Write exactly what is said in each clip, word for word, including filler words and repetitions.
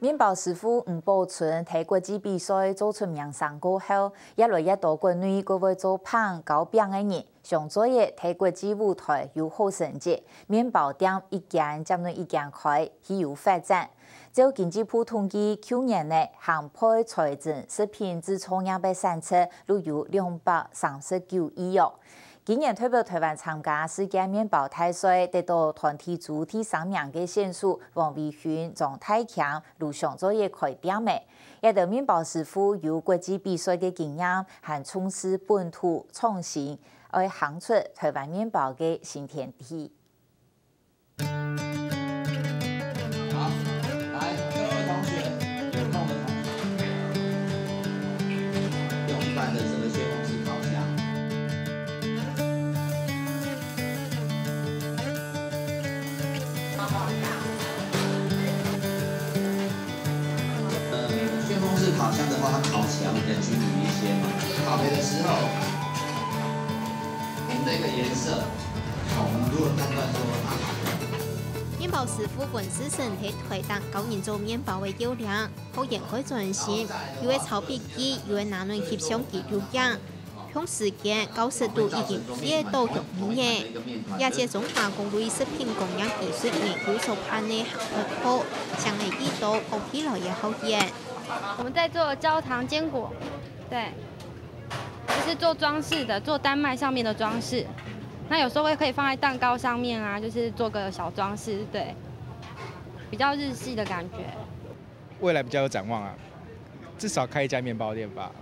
麵包師傅吳寶春在國際比賽做出名聲過後，越來越多國內國外做粄、搞餅个人，想做得在國際舞台有好成績，麵包店一間接等一間開，去有發展。照經濟部統計，舊年呢，涵蓋財政、食品製造業个產值，約有兩百三十九億哦。 今年代表台灣參加世界麵包大賽，得到團體組第三名个選手王維勳、張大強，就想做得開店个。這兜麵包師傅有國際比賽个經驗，還重視本土創新，愛行出台灣麵包个新天地。 好，來，各位同學，有空的同學，用一半的這個旋風式烤箱。呃，旋風式烤箱的話，它烤起來會比較均勻一些嘛。烤焙的時候，我們這個顏色，哦，我們如何判斷說它好？麵包師傅溫世成在台東教人做麵包个要領，學員會專心，有个抄筆記，有个拿等翕相機錄影。 共時間，教室肚已經排到強人个。這節中華工藝食品工業技術研究所辦个行開課，請了幾多各地來个學員。我們在做焦糖堅果，對，就是做裝飾的，做丹麥上面的裝飾。那有時候會可以放在蛋糕上面啊，就是做個小裝飾，對，比較日系的感覺。未來比較有展望啊，至少開一家麵包店吧。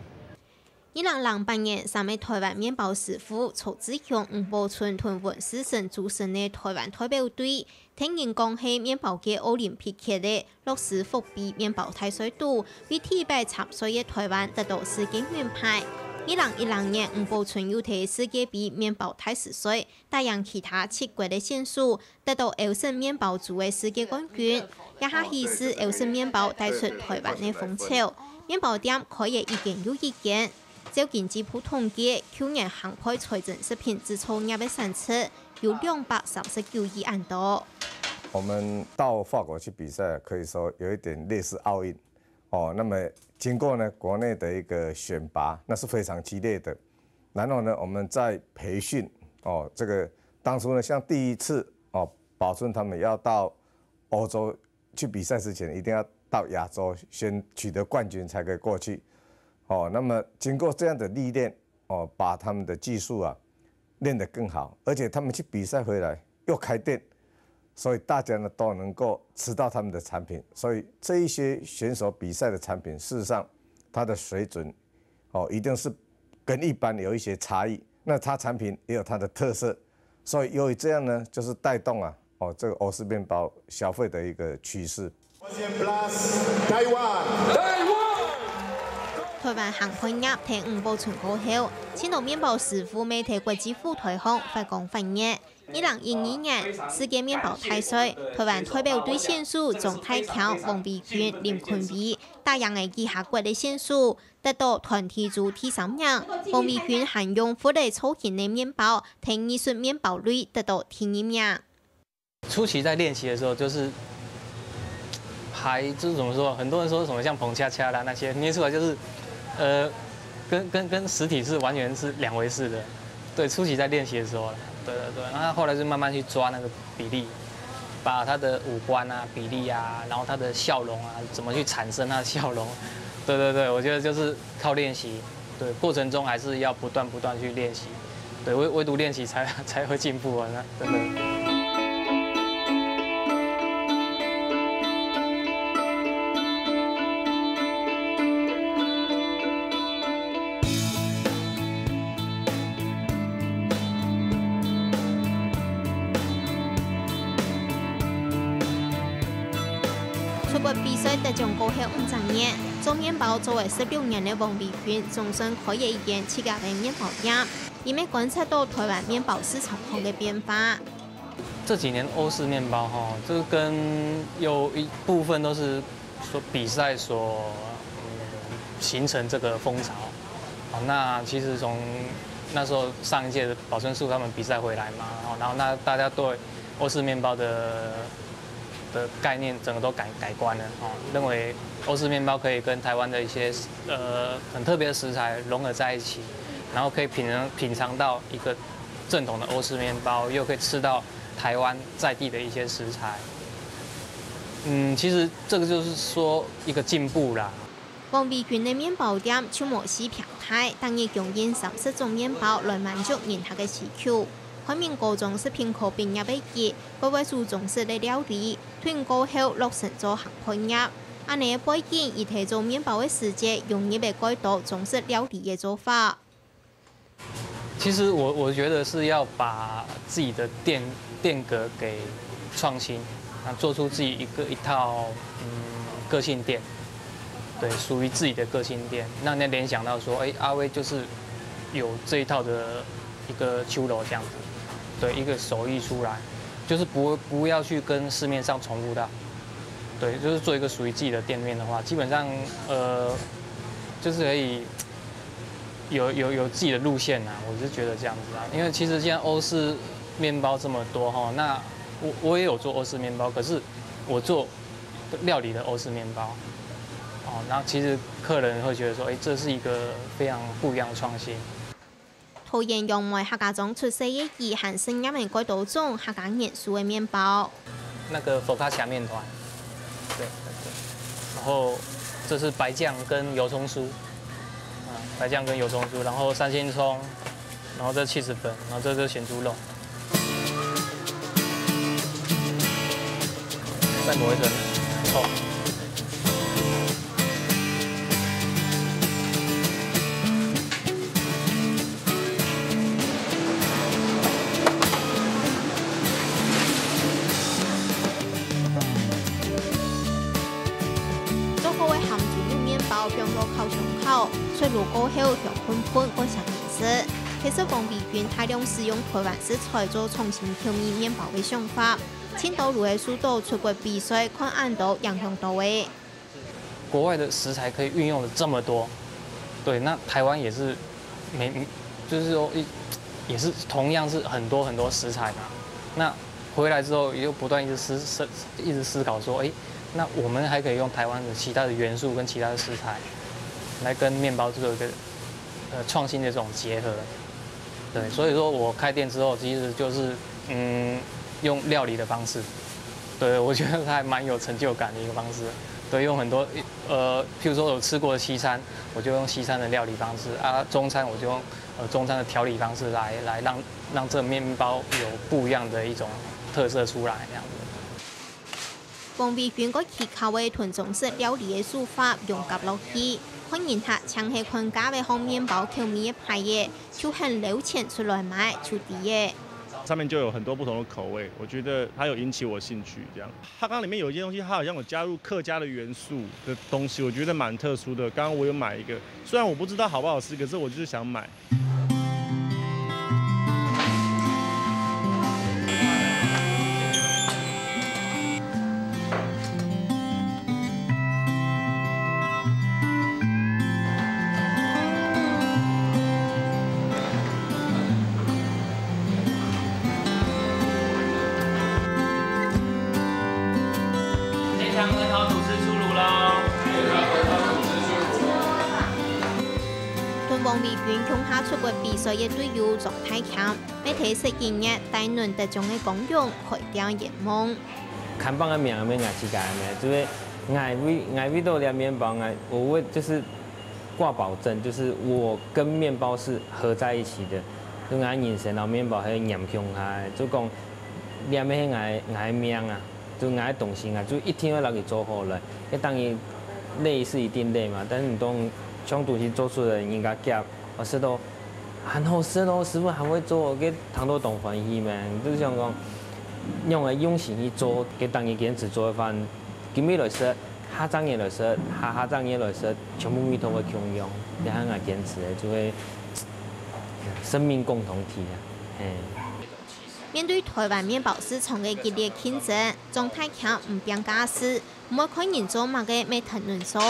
二零零八年，三位台灣麵包師傅曹志雄、吳寶春同溫世成組成个台灣代表隊，聽人講係麵包界奧林匹克个樂施福杯麵包大賽肚，為第一擺參賽个台灣得到世界銀牌。二零一零年，吳寶春又在世界杯麵包大師賽，打贏其他七國个選手， 得到歐式麵包組个世界冠軍，這下係歐式麵包帶出台灣个風潮，麵包店開了一間又一間。照經濟部統計，舊年涵蓋財政食品製造業个產值有兩百三十九億恁多。我們到法國去比賽，可以說有一點類似奧運哦。那麼經過呢國內的一個選拔，那是非常激烈的。然後呢，我們在培訓哦，這個當初呢，像第一次哦，寶春他們要到歐洲去比賽之前，一定要到亞洲先取得冠軍才可以過去。哦，那麼經過這樣的歷練，哦，把他們的技術啊練得更好，而且他們去比賽回來又開店，所以大家呢都能夠吃到他們的產品，所以這一些選手比賽的產品，事實上它的水準哦一定是跟一般有一些差異。那它產品也有它的特色，所以由於這樣呢，就是帶動啊哦這個歐式麵包消費的一個趨勢。 台灣行開業聽吳寶春過後，盡多麵包師傅乜在國際舞台項發光發熱。二零一二年世界麵包大賽，台灣代表隊選手張大強、王維勳、林坤偉，打贏了幾下國个選手，得到團體組第三名。王維勳還用佛來造型个麵包，在藝術麵包類得到第二名。 初期在練習的時候，就是還就是怎麼說，很多人說什麼像彭恰恰啦那些捏出來就是，呃，跟跟跟實體是完全是兩回事的。對，初期在練習的時候啦，對對對，然後後來就慢慢去抓那個比例，把他的五官啊、比例啊，然後他的笑容啊，怎麼去產生他的笑容，對對對，我覺得就是靠練習。 對，過程中還是要不斷不斷去練習，對，唯唯獨練習才才會進步啊，那真的。出國比賽得獎過後五隻月，做麵包做了十六年个王維 君總算開了一間自家个麵包店，佢乜觀察到台灣麵包市場項个變化。這幾年歐式麵包哈，就是跟有一部分都是說比賽所、嗯、形成這個風潮。哦，那其實從那時候上一屆的寶春師傅他們比賽回來嘛，哦，然後那大家對歐式麵包的概念整个都改改观了哦，认为欧式面包可以跟台湾的一些呃很特别的食材融合在一起，然后可以品尝品尝到一个正统的欧式面包，又可以吃到台湾在地的一些食材。嗯，其实这个就是说一个进步啦。黃偉钧个麵包店就無四坪大，逐日供應三十種麵包來滿足人客个需求。漢民高中食品科畢業个佢，佢會煮中式个料理， 退伍過後落成做烘焙業。恁呢个背景，佢在做麵包个時節，融入了蓋多中式料理个做法。其实我我觉得是要把自己的店店格给创新，啊，做出自己一个一套嗯个性店，对，属于自己的个性店。那人家联想到说，哎，阿威就是有这一套的一个手路这样子，对，一个手艺出来，就是不不要去跟市面上重复的。 对，就是做一个属于自己的店面的话，基本上呃，就是可以有有有自己的路线啊，我是觉得这样子啊。因为其实现在欧式面包这么多哈，那我我也有做欧式面包，可是我做料理的欧式面包，哦，那其实客人会觉得说，哎，这是一个非常不一样的创新。 桃園楊梅客家庄出世个佢，還食過蓋多種客家元素个麵包。那个佛卡恰面团，对对对，然后这是白酱跟油葱酥，啊，白酱跟油葱酥，然后三鲜葱，然后这起司粉，然后这是咸猪肉。 再抹一层，错。做好个鹹豬肉麵包放落烤箱烤，出爐過後香噴噴，蓋閃人食。其實黃偉钧大量使用台灣食材做創新調味麵包个想法， 盡多就係受到出國比賽看恁多影響到个。国外的食材可以运用的这么多，对，那台湾也是没，就是说一也是同样是很多很多食材嘛。那回来之后，也就不断一直思思一直思考说，哎，那我们还可以用台湾的其他的元素跟其他的食材，来跟面包做一个呃创新的这种结合。对，所以说我开店之后，其实就是嗯用料理的方式，对，我觉得还蛮有成就感的一个方式。对，用很多呃，譬如说有吃过的西餐，我就用西餐的料理方式啊，中餐我就用呃中餐的调理方式来来让让这个面包有不一样的一种特色出来，这样子。 黃偉钧个技巧个同中式料理个手法融合落去，看人客淨係看價位項麵包口味个牌仔，就肯留錢出來買就知个。上面就有很多不同的口味，我觉得它有引起我兴趣。这样，它刚刚里面有一些东西，它好像有加入客家的元素的东西，我觉得蛮特殊的。刚刚我有买一个，虽然我不知道好不好吃，可是我就是想买。 黑糖核桃吐司出炉喽！同黃偉钧共下出國比賽个隊友莊大謙，乜在十一月帶等得獎个光榮開店圓夢。看板个名乜𠊎自家个名，就係𠊎為𠊎為到這麵包，𠊎我會就是掛保證，就是我跟麵包是合在一起的，就𠊎人生摎麵包係黏共下个，就講這乜係𠊎𠊎个命啊！ 就𠊎个東西啊，就一定愛摎佢做好來。該當然累是一定累嘛，但是你當將東西做出來，人家夾，哦，食到還好食哦，師傅還會做，該聽到當歡喜咩？就是想講，仰會用心去做，該當然堅持做个飯，今日來食，下隻月來食，下下隻月來食，全部味道會共樣，這係𠊎堅持个，就係生命共同體啊，嘿。 面對台灣麵包市場个激烈競爭，莊大謙毋拚架勢，毋會看人做麼个乜吞忍受，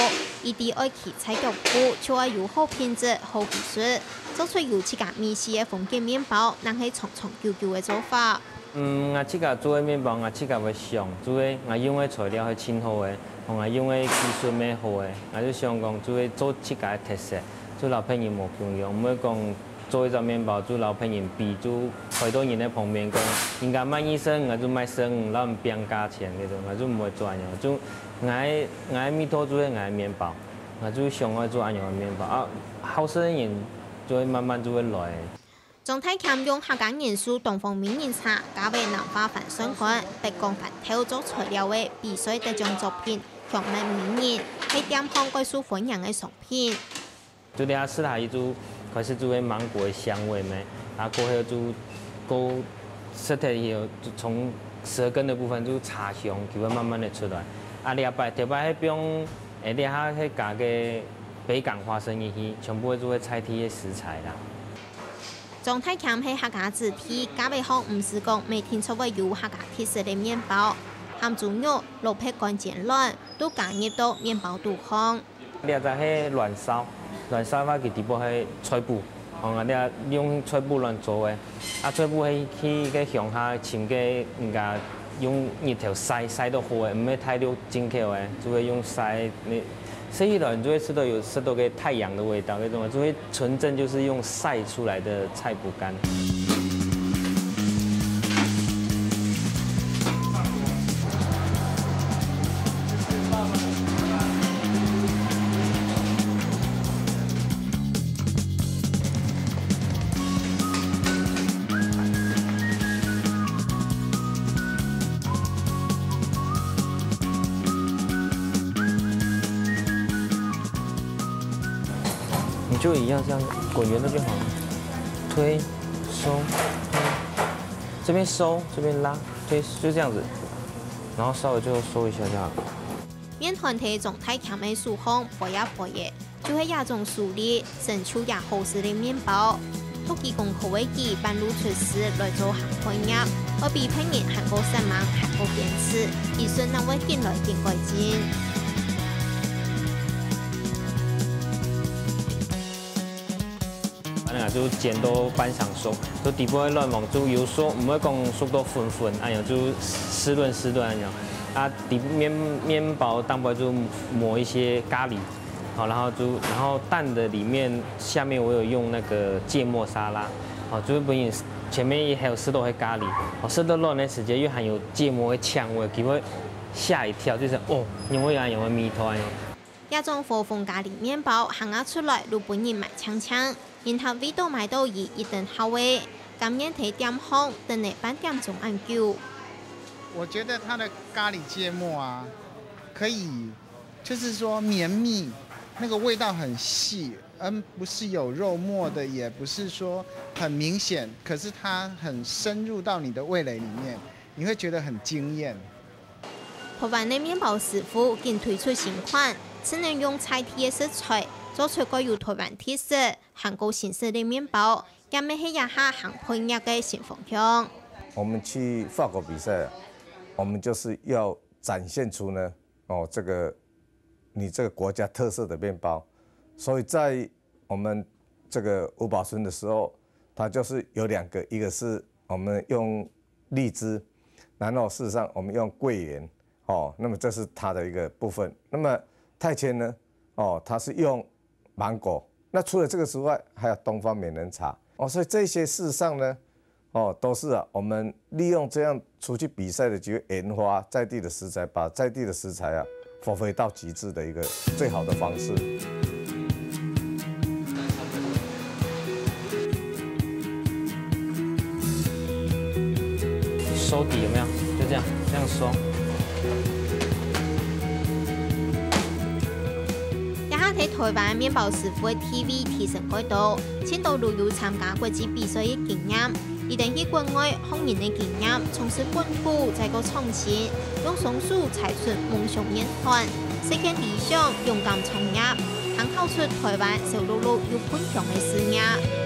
佢知愛企在腳步，就愛有好品質、好技術，做出有自家味緒个風格麵包，正係長長久久个做法。嗯，𠊎自家做个麵包，𠊎自家會想，就係𠊎用个材料係盡好个，同𠊎用个技術乜好个，𠊎就想講，就係做自家个特色，就摎別人無共樣，毋會講做一隻麵包就摎別人比，就開到人个旁邊講，人家賣二十五，𠊎就賣十五，摎人拚價錢，該種，𠊎就毋會做恁樣，就𠊎个，𠊎个味道就係𠊎个麵包，𠊎就想愛做恁樣个麵包啊，好食个人就會慢慢就會來。 莊大謙用客家元素當方美人茶，加入南瓜番蒜乾、北港番豆做材料个比賽得獎作品，香味迷人，係店項蓋受歡迎个商品。就這下食下去就開始就會芒果个香味咩，啊過後就，過食忒以後，就從舌根的部分就茶香就會慢慢的出來。啊這擺，頭擺係放，誒，這下係加个北港花生入去，全部就係在地个食材啦。 莊大謙係客家子弟，該位學毋使講，乜定著會有客家特色个麵包，鹹豬肉、蘿蔔乾煎卵，都加入到麵包肚項。這隻係卵燒，卵燒个話，佢底部係菜脯，哦，𠊎這用菜脯卵做个，啊，菜脯係去該鄉下尋个人家 用日頭曬，曬到好个，毋係大陸進口个，就會用曬，你食起來你就會食到有，食到个太陽的味道，那種就會純正就是用曬出來的菜脯乾。你就一样这样滚圆的就好了，推，收，推，这边收，这边拉，推，就这样子，然后稍微最后收一下就好了。面团在庄大謙个手項飞啊飞个，就係這種手藝，成就這好食个麵包。讀技工科个佢半路出師來做鹹焙業，愛比別人還過煞猛，還過堅持，技術正會緊來緊改進。 啊，就煎到半生熟，就底部个卵黃就有熟，毋會講熟到粉粉，哎呀，就濕潤濕潤哎呀。啊，底面，面包頂背就抹一些咖哩，好，然後就，然後蛋的裡面，下面我有用那個芥末沙拉，好，就是本身前面一口食到个咖哩，好，食到卵个時節又還有芥末个嗆味，佢會嚇一跳，就是哦，仰會有恁樣个味道哎呀。 這種和風咖哩麵包行啊出來，就分人買淨淨，人客為著買到佢一等好味，甘願在店項等了半點鐘恁久。我覺得它的咖哩芥末啊，可以，就是說綿密，那個味道很細，嗯，不是有肉末的，也不是說很明顯，可是它很深入到你的味蕾裡面，你會覺得很驚豔。 台灣个麵包師傅緊推出新款，正能用在地个食材，做出蓋有台灣特色、還過新式个麵包，也乜係這下鹹焙業个新方向。我們去法國比賽啊，我們就是要展現出呢，哦，這個，你這個國家特色的麵包。所以在我們這個吳寶春的時候，它就是有兩個，一個是我們用荔枝，然後事實上我們用桂圓，哦，那麼這是它的一個部分。那麼太謙呢，哦，它是用芒果。那除了這個之外，還有東方美人茶，哦，所以這些事實上呢，哦，都是啊，我們利用這樣出去比賽的機會，研發在地的食材，把在地的食材啊，發揮到極致的一個最好的方式。收底有沒有？就這樣，這樣收。 這下在台灣麵包師傅个地位提升蓋多，盡多都有參加國際比賽个經驗。佢等去國外學人个經驗，從事本土再過創新，用雙手踩出夢想麵團，實現理想，勇敢創業，還考出台灣燒烙烙又噴香个事業。